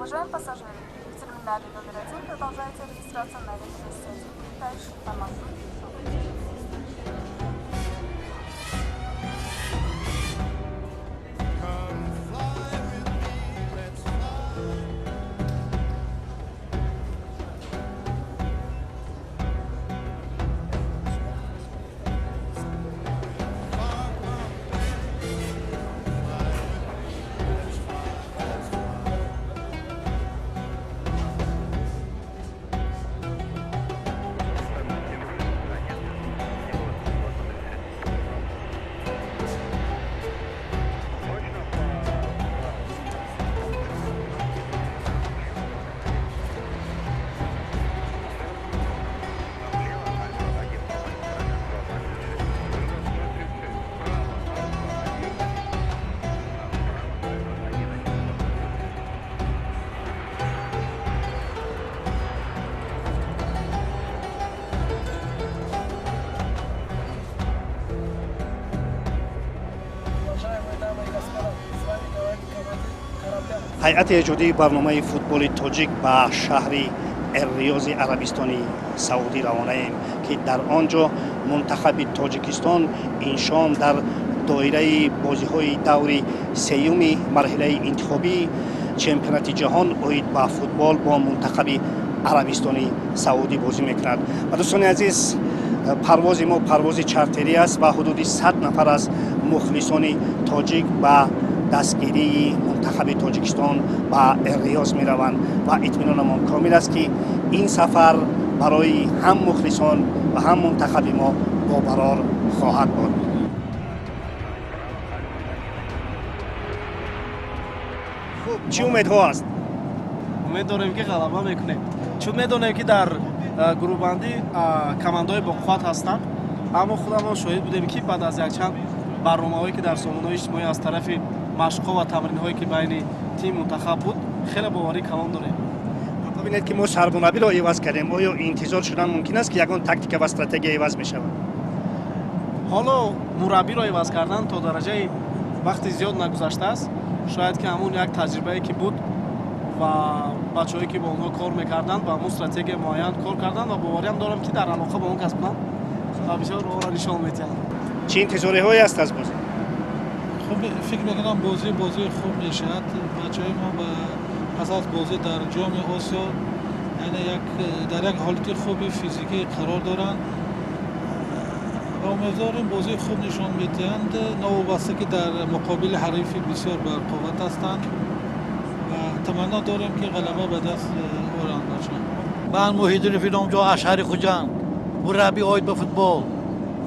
Уважаемые пассажиры, в терминале номер 1 продолжается регистрация на рейс 201, вылетающий по маршруту. Ҳайати эҷодии барномаи футболи тоҷик ба шаҳри Эрриёзи Арабистони Саудӣ равонаем, ки дар он ҷо мунтахаби Тоҷикистон ин шом дар доираи бозиҳои даври сеюми марҳилаи интихобии чемпионати ҷаҳон оид ба футбол бо мунтахаби Арабистони Саудӣ бозӣ мекунад. Ва дӯстони азиз, парвози мо парвози чартерӣ аст ва ҳудуди 100 нафар аз мухлисони тоҷик ба дастгирии мунтахаби Тоҷикистон ба Эрриёз мераванд ва итминонамон комил аст, ки ин сафар барои ҳам мухлисон ва ҳам мунтахаби мо бобарор хоҳад буд. Хуб, чӣ умедҳо аст? Умед дорем, ки ғалаба мекунем, чун медонем, ки дар гурӯҳбандӣ командаҳои боқувват ҳастанд, аммо худамон шоҳид будем, ки баъд аз якчанд барномаҳое, ки дар сомонаҳои иҷтимоӣ аз тарафи машқҳо ва тамринҳое, ки байни тим мунтахаб буд, хеле боварӣ калон дорем. Бибинед, ки мо сармураббиро иваз кардем. Оё интизор шудан мумкин аст, ки ягон тактика ва стратегия иваз мешавад? Ҳоло мураббиро иваз кардан то дараҷаи вақти зиёд нагузаштааст. Шояд, ки ҳамун як таҷрибае, ки буд ва бачаҳое, ки бо онҳо кор мекарданд, ба ҳамун стратегия муайян кор карданд ва бовариам дорам, ки дар алоқа бо он кас буданд ва бисёр роҳро нишон медиҳанд. Чӣ интизориҳое аст аз бозӣ? Хуб, фикр мекунам, бозии хуб мешавад. Бачаҳои мо пас аз бозӣ дар Ҷоми Осиё, яъне як дар як ҳолати хуби физикӣ қарор доранд ва умедворем, бозии хуб нишон медиҳанд, новобаста ки дар муқобили ҳарифи бисёр барқувват ҳастанд, ва таманно дорем, ки ғалаба ба даст оранд бачаҳо. Ман Муҳиддинов Иnomҷон аз шаҳри Хуҷанд, мураббӣ оид ба футбол.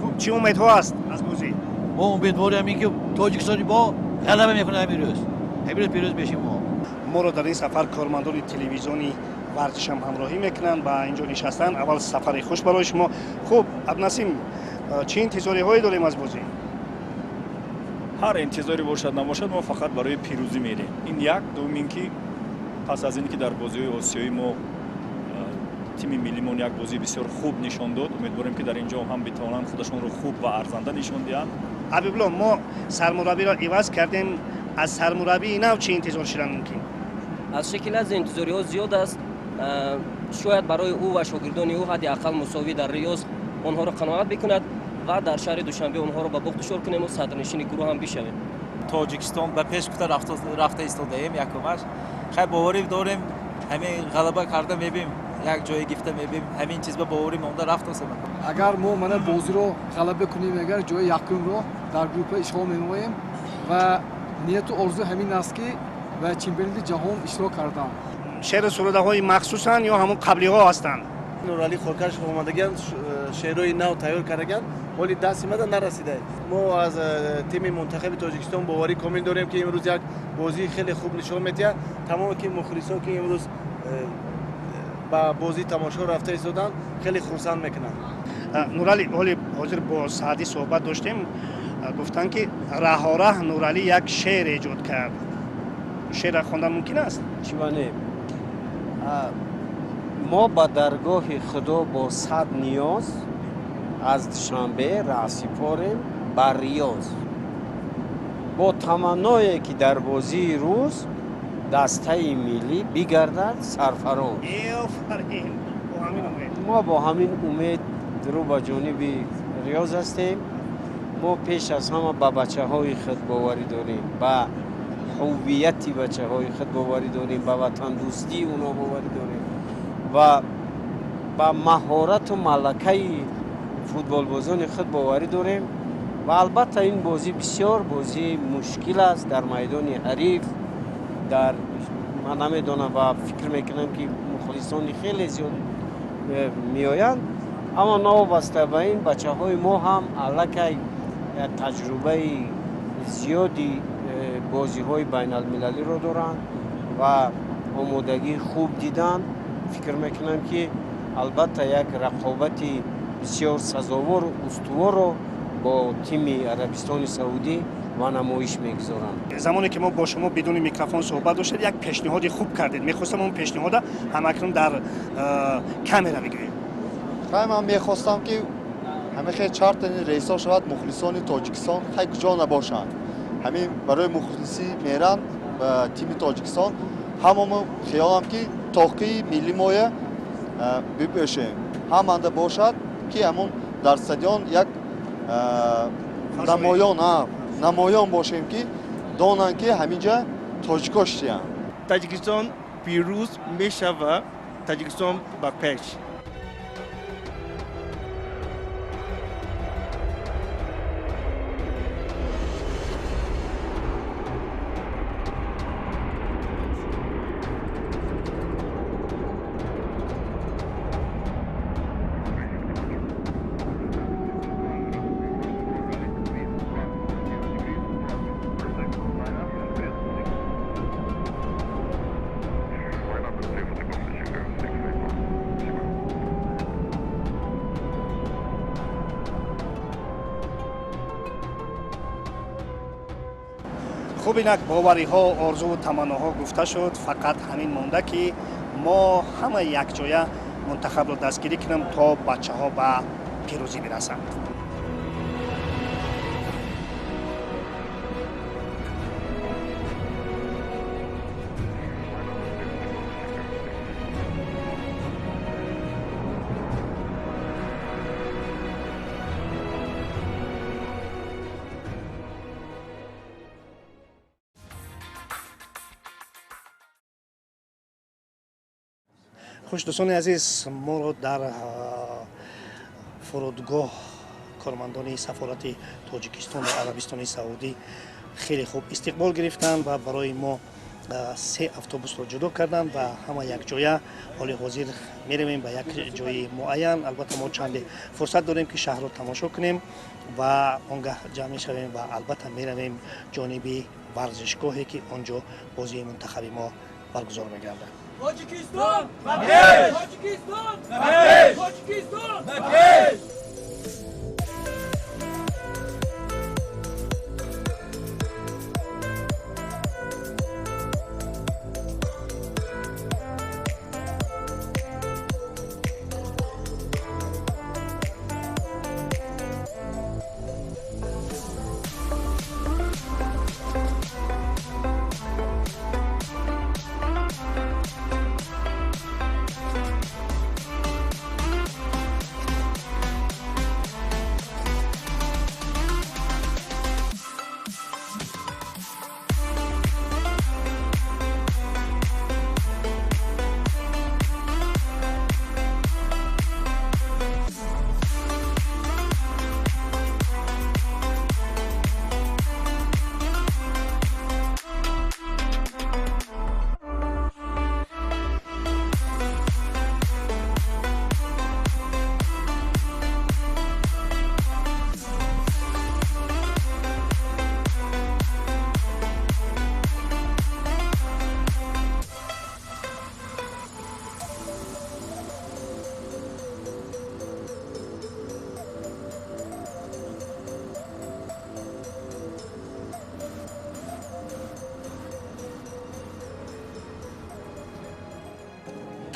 Хуб, чӣ умедҳо аст аз бозӣ? Мо умедворем, ин ки Тоҷикистони мо ғалаба мекунад ҳамин рӯз. Ҳамин рӯз пирӯз мешем мо. Моро дар ин сафар кормандони телевизиони варзишам ҳамроҳӣ мекунанд, ба инҷо нишастанд. Аввал сафари хуш барои шумо. Хуб, Абдунасим, чӣ интизориҳое дорем аз бозӣ? Ҳар интизоре бошад, набошад, мо фақат барои пирӯзӣ мерем. Ин як. Дуввум ин ки пас аз ин ки дар бозиҳои осиёӣ мо тими миллимон як бозии бисёр хуб нишон дод, умедворем, ки дар ин ҷо ҳам битавонанд худашонро хуб ва арзанда нишон диҳанд. Ҳабибулло, мо сармураббиро иваз кардем. Аз сармураббии нав чӣ интизор шудан мумкин? Аз шакли аз интизориҳо зиёд аст. Шояд барои ӯ ва шогирдони ӯ ҳадди ақал мусовӣ дар Риёз онҳоро қаноат бикунад ва дар шаҳри Душанбе онҳоро ба бохт дучор кунему садрнишини гурӯҳ ҳам бишавем. Тоҷикистон ба пеш гуфта рафта истодаем. Якумаш, хай, боварӣ дорем, ҳамин ғалаба карда мебим, як ҷое гифта мебим. Ҳамин чиз ба боварӣ монда рафтосем. Агар мо мана бозиро ғалаба кунем, агар ҷои якумро дар группа ишғол менамоем ва нияту орзу ҳамин аст, ки ба чемпионати ҷаҳон иштирок кардам. Шеъру сурудаҳои махсусанд ё ҳамон қаблиҳо ҳастанд? Нуралӣ Хоркаш омадагианд, шеърҳои нав тайёр кардагианд, ҳоли дасти мада нарасида. Мо аз тими мунтахаби Тоҷикистон боварӣ комил дорем, ки имрӯз як бозии хеле хуб нишон медиҳад. Тамоме ки мухлисон, ки имрӯз ба бозӣ тамошо рафта истоданд, хеле хурсанд мекунанд. Нуралӣ, ҳоли ҳозир бо Саъдӣ суҳбат доштем, гуфтанд, ки раҳораҳ Нуралӣ як шеър эҷод кард. Шеърро хондан мумкин аст? Чиба не? Мо ба даргоҳи Худо бо 100 ниёз аз Душанбе раҳсипорем ба Риёз, бо таманное, ки дар бозии рӯз Дастаи миллӣ бигардад сарфароз. Мо бо ҳамин умед рӯ ба ҷониби Риёз ҳастем. Мо пеш аз ҳама ба бачаҳои худ боварӣ дорем, ба ҳуввияти бачаҳои худ боварӣ дорем, ба ватандӯстии онҳо боварӣ дорем ва ба маҳорату малакаи футболбозони худ боварӣ дорем. Ва албатта ин бозӣ бисёр бозии мушкил аст дар майдони ҳариф. Дар ман намедонам ва фикр мекунам, ки мухлисони хеле зиёд меоянд, аммо новобаста ба ин бачаҳои мо ҳам аллакай таҷрибаи зиёди бозиҳои байналмилалиро доранд ва омодагии хуб диданд. Фикр мекунам, ки албатта як рақобати бисёр сазовору устуворро бо тими Арабистони Саудӣ ва намоиш мегузоранд. Замоне ки мо бо шумо бидуни микрофон суҳбат доштед, як пешниҳоди хуб кардед. Мехостам он пешниҳода ҳамакнун дар камера бигӯем. Хай, ман мехостам, ки ҳамин хел чартери рейсҳо шавад. Мухлисони Тоҷикистон хай куҷо набошанд, ҳамин барои мухлисӣ меранд ба тими Тоҷикистон. Ҳамамо хиёлам, ки тоқии милли моя бипӯшем, ҳаманда бошад, ки ҳамун дар стадион як намоён бошем, ки донанд, ки ҳаминҷа тоҷико шитиянд. Тоҷикистон пирӯз мешавад, Тоҷикистон ба пеш! Хуб, инак бовариҳо, орзуву таманноҳо гуфта шуд. Фақат ҳамин монда, ки мо ҳама якҷоя мунтахабро дастгирӣ кунем, то бачаҳо ба пирӯзӣ бирасанд. Хуш, дӯстони азиз, моро дар фурудгоҳ кормандони сафорати Тоҷикистон ва Арабистони Саудӣ хеле хуб истиқбол гирифтанд ва барои мо се автобусро ҷудо карданд ва ҳама якҷоя ҳоли ҳозир меравем ба як ҷои муайян. Албатта, мо чанде фурсат дорем, ки шаҳрро тамошо кунем ва он гаҳ ҷамъ мешавем ва албатта меравем ҷониби варзишгоҳе, ки он ҷо бозии мунтахаби мо баргузор мегардад. Тоҷикистон ба пеш! Тоҷикистон ба пеш! Тоҷикистон ба пеш!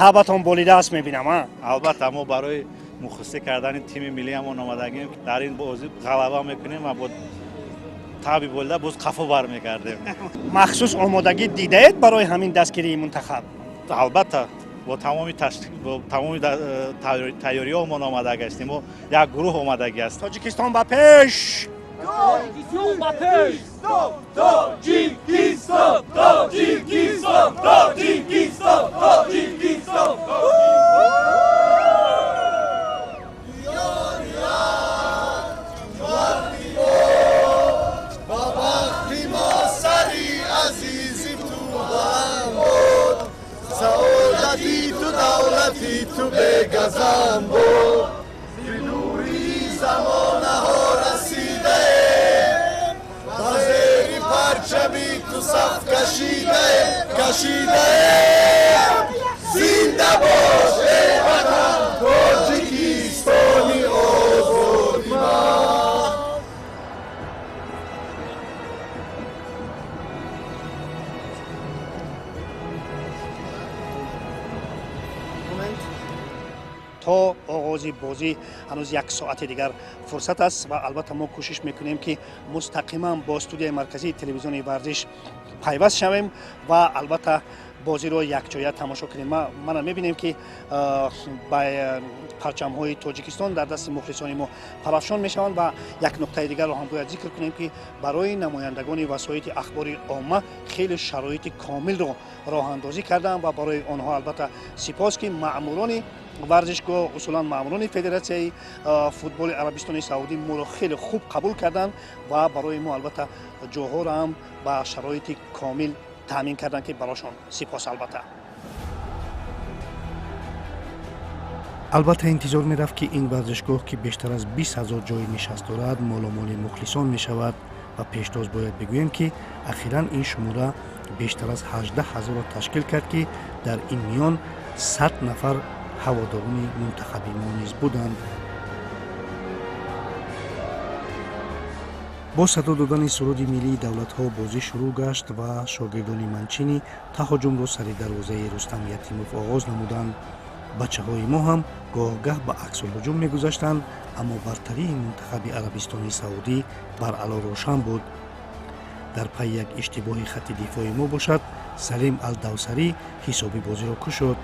Табатон болида аст, мебинам. Албатта, мо барои мухлисӣ кардани тими миллиамон омадагем. Дар ин бозӣ ғалаба мекунем ва бо таби болда боз қафо бармегардем. Махсус омодагӣ дидаед барои ҳамин дастгирии мунтахаб? Албатта, бо тамоми тайёриҳомон омада гаштем. Мо як гурӯҳ омадагӣ ҳастем. Тоҷикистон ба пеш! Тоҷикистон ба пеш! Тоҷикистон! Тоҷикистон! Тоҷикистон! Тоҷикистон! Саодати ту, давлати ту бегазам буд, зи нури замонаҳо расидаем, ба зери парчами ту саф кашидаем, кашидаем. Зинда бош, эй ватан, Тоҷикистони озоди ман. То оғози бозӣ ҳанӯз як соати дигар фурсат аст ва албатта мо кӯшиш мекунем, ки мустақиман бо студияи марказии телевизиони варзиш пайваст шавем ва албатта бозиро якҷоя тамошо кунем. Мана мебинем, ки ба парчамҳои Тоҷикистон дар дасти мухлисони мо парафшон мешаванд. Ва як нуқтаи дигарро ҳам бояд зикр кунем, ки барои намояндагони васоити ахбори омма хеле шароити комилро роҳандозӣ карданд ва барои онҳо албатта сипос, ки маъмурони варзишгоҳ, усулан маъмурони Федератсияи футболи Арабистони Саудӣ моро хеле хуб қабул карданд ва барои мо албатта ҷоҳоро ҳам ба шароити комил таъмин карданд, ки барошон сипос. Албатта, интизор мерафт, ки ин варзишгоҳ, ки бештар аз 20 000 ҷои нишаст дорад, моломоли мухлисон мешавад. Ва пештоз бояд бигӯем, ки ахиран ин шумора бештар аз 18 000-ро ташкил кард, ки дар ин миён 100 нафар ҳаводорони мунтахаби мо низ буданд. Бо садо додани суруди миллии давлатҳо бозӣ шурӯъ гашт ва шогирдони Манчини таҳоҷумро сари дарвозаи Рустам Ятимов оғоз намуданд. Бачаҳои мо ҳам гоҳ-гаҳ ба аксулҳуҷум мегузаштанд, аммо бартарии мунтахаби Арабистони Саудӣ баръало рошан буд. Дар пайи як иштибоҳи хатти дифои мо бошад, Салим Алдавсарӣ ҳисоби бозиро кушод.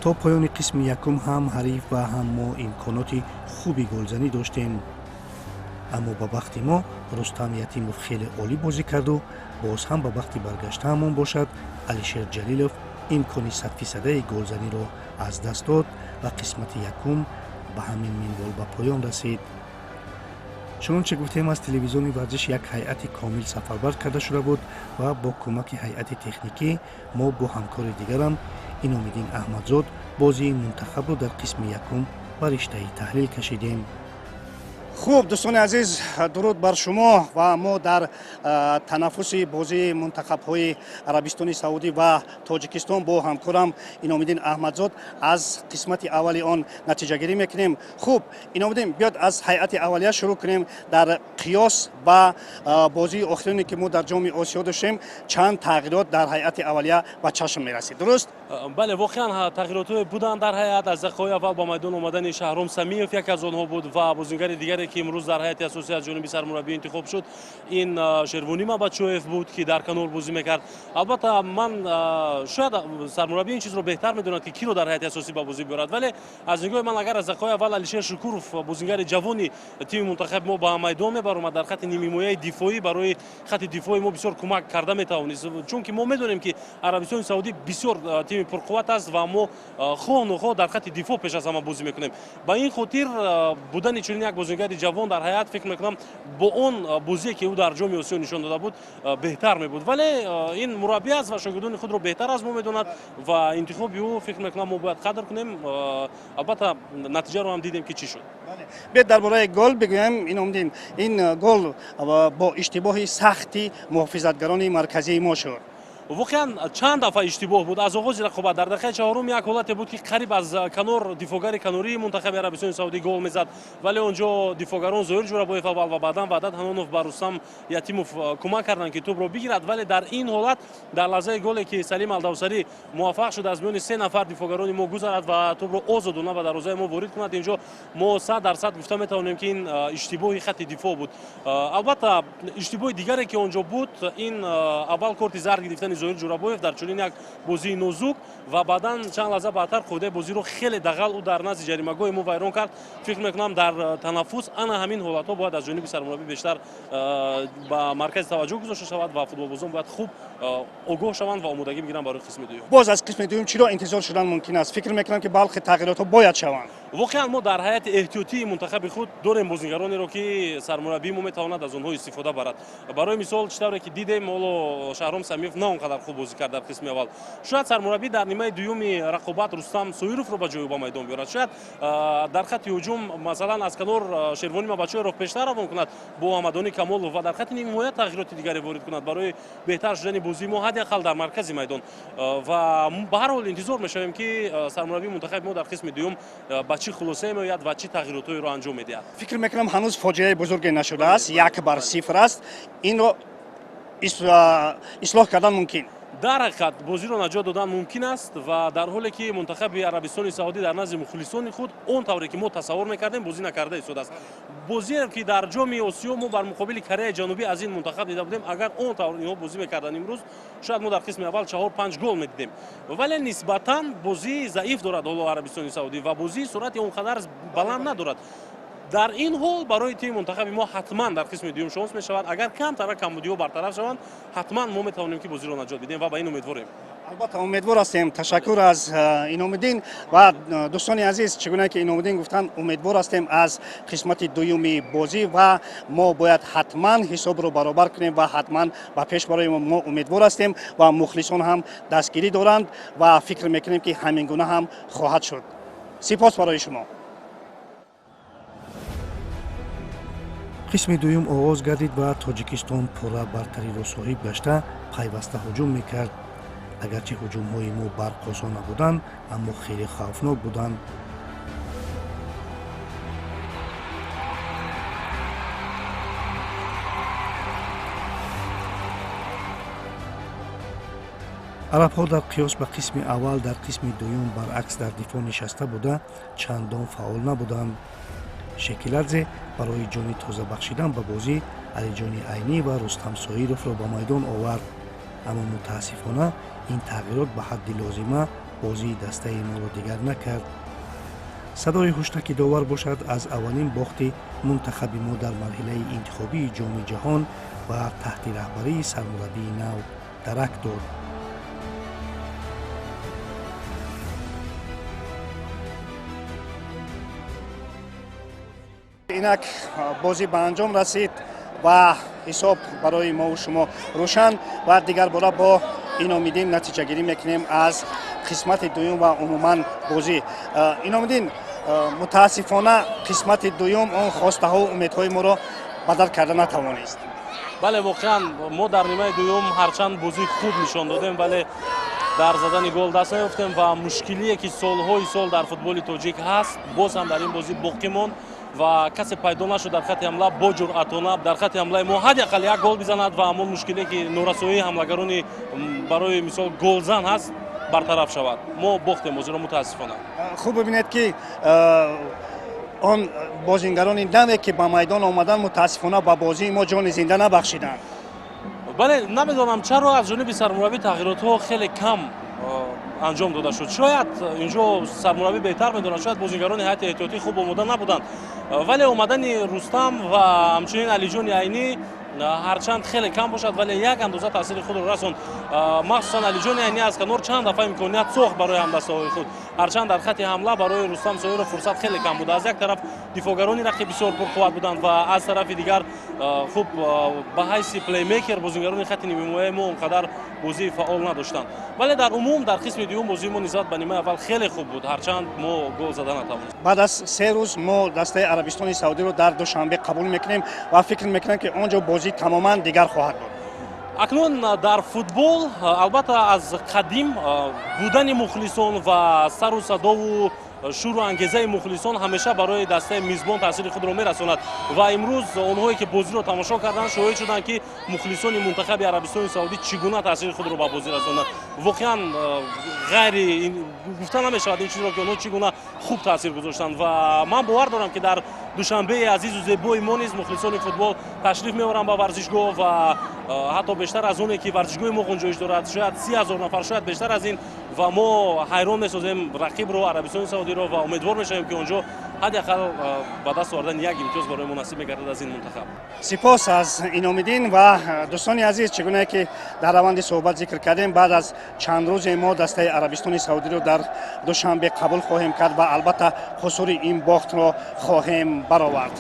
То поёни қисми якум ҳам ҳариф ва ҳам мо имконоти хуби голзанӣ доштем, аммо ба бахти мо Рустам Ятимов хеле олӣ бозӣ карду боз ҳам ба бахти баргаштаамон бошад, Алишер Ҷалилов имкони садфисадаи голзаниро аз даст дод ва қисмати якум ба ҳамин минвол ба поён расид. Чунонче гуфтем, аз телевизиони варзиш як ҳайати комил сафарбар карда шуда буд ва бо кӯмаки ҳайати техникӣ мо бо ҳамкори дигарам Иномиддин Аҳмадзод бозии мунтахабро дар қисми якум ба риштаи таҳлил кашидем. Хуб, дӯстони азиз, дуруд бар шумо. Ва мо дар танаффуси бозии мунтахабҳои Арабистони Саудӣ ва Тоҷикистон бо ҳамкорам Иномиддин Аҳмадзод аз қисмати аввали он натиҷагирӣ мекунем. Хуб, Иномиддин, биёд аз ҳайати аввалия шурӯъ кунем. Дар қиёс ба бозии охирине, ки мо дар Ҷоми Осиё доштем, чанд тағйирот дар ҳайати аввалия ба чашм мерасид, дуруст? Бале, воқеан тағйиротҳое буданд дар ҳайат. Аз дақиқаҳои аввал ба майдон омадани Шаҳром Самиев яке аз онҳо буд ва бозингари дигаре, ки имрӯз дар ҳайати асосӣ аз ҷониби сармураббӣ интихоб шуд, ин Шервонӣ Мабачоев буд, ки дар канор бозӣ мекард. Албатта, ман шояд сармураббӣ ин чизро беҳтар медонад, ки киро дар ҳайати асосӣ ба бозӣ биёрад, вале аз нигоҳи ман, агар аз дақиқаҳои аввал Алишер Шукуров, бозингари ҷавони тими мунтахаби мо, ба майдон мебаромад, дар хатти нимҳимояи дифоӣ барои хатти дифои мо бисёр кӯмак карда метавонист, чунки мо медонем, ки Арабистони Саудӣ бисёр тими пурқувват аст ва мо хоҳ нохоҳ дар хатти дифоъ пеш аз ҳама бозӣ мекунем. Ба ин хотир будани чунин як бозингари ҷавон дар ҳайат, фикр мекунам, бо он бозие, ки ӯ дар Ҷоми Осиё нишон дода буд, беҳтар мебуд. Вале ин мураббӣ аст ва шогирдони худро беҳтар аз мо медонад ва интихоби ӯ, фикр мекунам, мо бояд қадр кунем. Албатта, натиҷаро ҳам дидем, ки чӣ шуд. Биёед дар бораи гол бигӯям. Иномиддин, ин гол бо иштибоҳи сахти муҳофизатгарони марказии мо шуд. Воқеан, чанд дафъа иштибоҳ буд аз оғози рақобат. Дар дақиқаи чаҳорум як ҳолате буд, ки қариб аз канор дифоъгари канории мунтахаби Арабистони Саудӣ гол мезад, вале он ҷо дифоъгарон Зоир Ҷурабоев аввал ва баъдан Ваҳдат Ҳанонов ба Рустам Ятимов кӯмак карданд, ки тӯбро бигирад. Вале дар ин ҳолат, дар лаҳзаи голе ки Салим Алдавсарӣ муваффақ шуд аз миёни се нафар дифоъгарони мо гузарад ва тӯбро озодона ба дарвозаи мо ворид кунад, инҷо мо 100% гуфта метавонем, ки ин иштибоҳи хатти дифоъ буд. Албатта, иштибоҳи дигаре, ки он ҷо буд, ин аввал корти зард гирифтани Зоир Ҷурабоев дар чунин як бозии нозук ва баъдан чанд лаҳза баъдтар қоидаи бозиро хеле дағал ӯ дар назди ҷаримагоҳи мо вайрон кард. Фикр мекунам, дар танаффус ана ҳамин ҳолатҳо бояд аз ҷониби сармураббӣ бештар ба маркази таваҷҷӯҳ гузошта шавад ва футболбозон бояд хуб огоҳ шаванд ва омодагӣ бигиранд барои қисми дуюм. Боз аз қисми дуюм чиро интизор шудан мумкин аст? Фикр мекунам, ки балхи тағйиротҳо бояд шаванд. Воқеан, мо дар ҳайати эҳтиётии мунтахаби худ дорем бозингаронеро, ки сармураббии мо метавонад аз онҳо истифода барад. Барои мисол, чӣ тавре ки дидем, ҳоло Шаҳром Самиев на он қадар хуб бозӣ кард дар қисми аввал. Шояд сармураббӣ дар нимаи дуюми рақобат Рустам Соировро ба ҷои ӯ ба майдон биёрад. Шояд дар хатти ҳуҷум, масалан, аз канор Шервони Мабачоеро пештар равон кунад бо Аҳмадони Камолов ва дар хатти нимҳимоя тағйироти дигаре ворид кунад барои беҳтар шудани бозии мо ҳадди ақал дар маркази майдон. Ва ба ҳар ҳол интизор мешавем, ки сармураббии мунтахаби мо дар қисми дуюм ба чӣ хулосае меояд ва чӣ тағйиротҳоеро анҷом медиҳад. Фикр мекунам, ҳанӯз фоҷиаи бузурге нашудааст, 1-0 аст, инро ислоҳ кардан мумкин. Дар ҳақиқат, бозиро наҷот додан мумкин аст ва дар ҳоле ки мунтахаби Арабистони Саудӣ дар назди мухлисони худ он тавре ки мо тасаввур мекардем, бозӣ накарда истодааст. Бозие ки дар Ҷоми Осиё мо бар муқобили Кореяи Ҷанубӣ аз ин мунтахаб дида будем, агар он тавр инҳо бозӣ мекарданд имрӯз, шояд мо дар қисми аввал чаҳор панҷ гол медидем. Вале нисбатан бозии заиф дорад ҳоло Арабистони Саудӣ ва бозии суръати он қадар баланд надорад. Дар ин ҳол барои тими мунтахаби мо ҳатман дар қисми дуюм шонс мешавад. Агар камтара камбудиҳо бартараф шаванд, ҳатман мо метавонем, ки бозиро наҷот бидиҳем ва ба ин умедворем. Албатта, умедвор ҳастем. Ташаккур аз Иномиддин. Ва дӯстони азиз, чӣ гуна ки Иномиддин гуфтанд, умедвор ҳастем аз қисмати дуюми бозӣ ва мо бояд ҳатман ҳисобро баробар кунем ва ҳатман ба пеш бароем. Мо умедвор ҳастем ва мухлисон ҳам дастгирӣ доранд ва фикр мекунем, ки ҳамин гуна ҳам хоҳад шуд. Сипос барои шумо. Қисми дуюм оғоз гардид ва Тоҷикистон пурра бартариро соҳиб гашта, пайваста ҳуҷум мекард. Агарчи ҳуҷумҳои мо барқосо набуданд, аммо хеле хавфнок буданд. Арабҳо дар қиёс ба қисми аввал дар қисми дуюм баръакс дар дифоъ нишаста буда, чандон фаъол набуданд. Шекиладзе барои ҷони тоза бахшидан ба бозӣ Алиҷони Айнӣ ва Рустам Соировро ба майдон овард, аммо мутаассифона ин тағйирот ба ҳадди лозима бозии дастаи моро дигар накард. Садои ҳуштаки довар бошад, аз аввалин бохти мунтахаби мо дар марҳилаи интихобии Ҷоми ҷаҳон ва таҳти раҳбарии сармураббии нав дарак дод. Инак бозӣ ба анҷом расид ва ҳисоб барои мову шумо рӯшан. Ва дигар бора бо Иномиддин натиҷагирӣ мекунем аз қисмати дуюм ва умуман бозӣ. Иномиддин, мутаассифона қисмати дуюм он хостаҳову умедҳои моро бадал карда натавонист. Бале, воқеан, мо дар нимаи дуюм ҳарчанд бозии хуб нишон додем, вале дар задани гол даст наёфтем ва мушкилие ки солҳои сол дар футболи тоҷик ҳаст, боз ҳам дар ин бозӣ боқӣ монд ва касе пайдо нашуд дар хатти ҳамла бо ҷуръатона дар хатти ҳамлаи мо ҳадди ақал як гол бизанад ва ҳамон мушкиле ки норасоии ҳамлагарони, барои мисол, голзан ҳаст, бартараф шавад. Мо бохтем бозиро, мутаассифона. Хуб, бибинед, ки он бозингарони наве, ки ба майдон омаданд, мутаассифона ба бозии мо ҷони зинда набахшиданд. Бале, намедонам, чаро аз ҷониби сармураббӣ тағйиротҳо хеле кам анҷом дода шуд. Шояд инҷо сармураббӣ беҳтар медонад, шояд бозингарони ҳайати эҳтиётӣ хуб омода набуданд, вале омадани Рустам ва ҳамчунин Алиҷони Айнӣ Ҳарчанд хеле кам бошад, вале як андоза таъсири худро расонд. Махсусан Алиҷони Айнӣ аз канор чанд дафъа имконият сохт барои ҳамдастаҳои худ. Ҳарчанд дар хатти ҳамла барои Рустам Соиров фурсат хеле кам буд. Аз як тараф дифоъгарони рақиб бисёр пурқувват буданд ва аз тарафи дигар, хуб, ба ҳайси плеймейкер бозигарони хатти нимҳимояи мо он қадар бозии фаъол надоштанд. Вале дар умум дар қисми дуюм бозии мо нисбат ба нимаи аввал хеле хуб буд, ҳарчанд мо гол зада натавонистем. Баъд аз 3 рӯз мо дастаи Арабистони Саудиро дар Душанбе қабул мекунем ва фикр мекунам, ки он ҷо бозӣ тамоман дигар хоҳад буд. Акнун дар футбол, албатта, аз қадим будани мухлисон ва сару садову шуру ангезаи мухлисон ҳамеша барои дастаи мизбон таъсири худро мерасонад. Ва имрӯз онҳое, ки бозиро тамошо карданд, шоҳид шуданд, ки мухлисони мунтахаби Арабистони Саудӣ чӣ гуна таъсири худро ба бозӣ расонданд. Воқеан, ғайри гуфта намешавад ин чизро, ки онҳо чӣ гуна хуб таъсир гузоштанд. Ва ман бовар дорам, ки дар Душанбеи азизу зебои мо низ мухлисони футбол ташриф меоранд ба варзишгоҳ ва ҳатто бештар аз оне, ки варзишгоҳи мо ғунҷоиш дорад, шояд 30 000 нафар, шояд бештар аз ин. Ва мо ҳайрон месозем рақибро, Арабистони Саудиро, ва умедвор мешавем, ки он ҷо ҳадди ақал ба даст овардани як имтиёз барои мо насиб мегардад аз ин мунтахаб. Сипос аз Иномиддин. Ва дӯстони азиз, чӣ гунае ки дар раванди суҳбат зикр кардем, баъд аз чанд рӯзе мо дастаи Арабистони Саудиро дар Душанбе қабул хоҳем кард ва албатта қусури ин бохтро хоҳем баровард.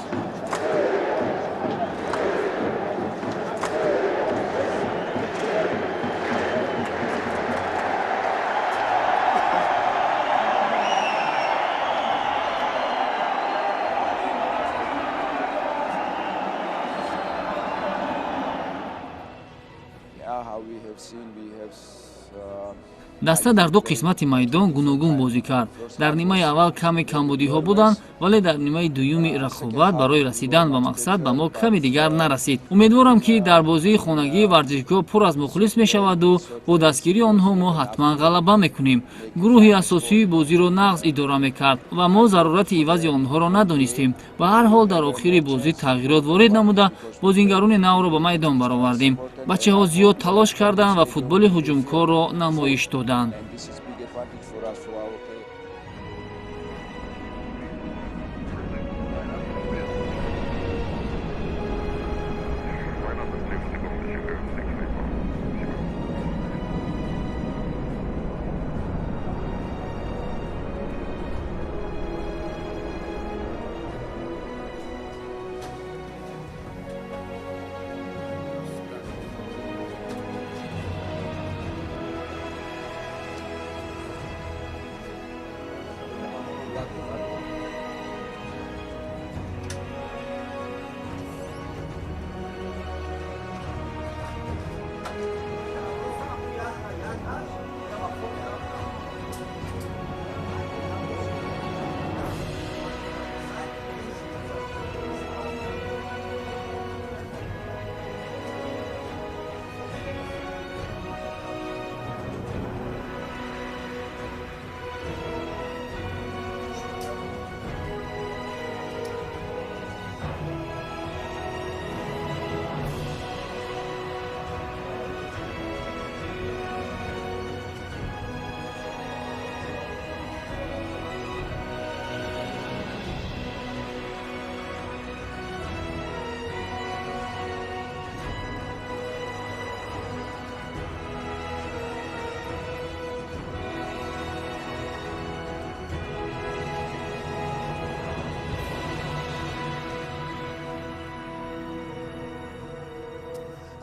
Даста дар ду қисмати майдон гуногун бозӣ кард. Дар нимаи аввал каме камбудиҳо буданд, вале дар нимаи дуюми рақобат барои расидан ба мақсад ба мо каме дигар нарасид. Умедворам, ки дар бозии хонагӣ варзишгоҳ пур аз мухлис мешаваду бо дастгирии онҳо мо ҳатман ғалаба мекунем. Гурӯҳи асосии бозиро нағз идора мекард ва мо зарурати ивази онҳоро надонистем. Ба ҳар ҳол, дар охири бозӣ тағйирот ворид намуда, бозингарони навро ба майдон баровардем. Бачаҳо зиёд талош карданд ва футболи ҳуҷумкорро намоиш доданд. And this is big advantage for us, for our players.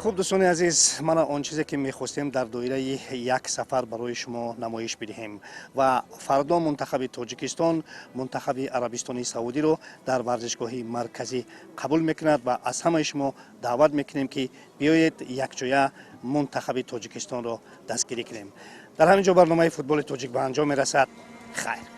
Хуб, дӯстони азиз, мана он чизе, ки мехостем дар доираи як сафар барои шумо намоиш бидиҳем. Ва фардо мунтахаби Тоҷикистон мунтахаби Арабистони Саудиро дар варзишгоҳи марказӣ қабул мекунад ва аз ҳамаи шумо даъват мекунем, ки биёед, якҷоя мунтахаби Тоҷикистонро дастгирӣ кунем. Дар ҳамин ҷо барномаи Футболи тоҷик ба анҷом мерасад. Хайр.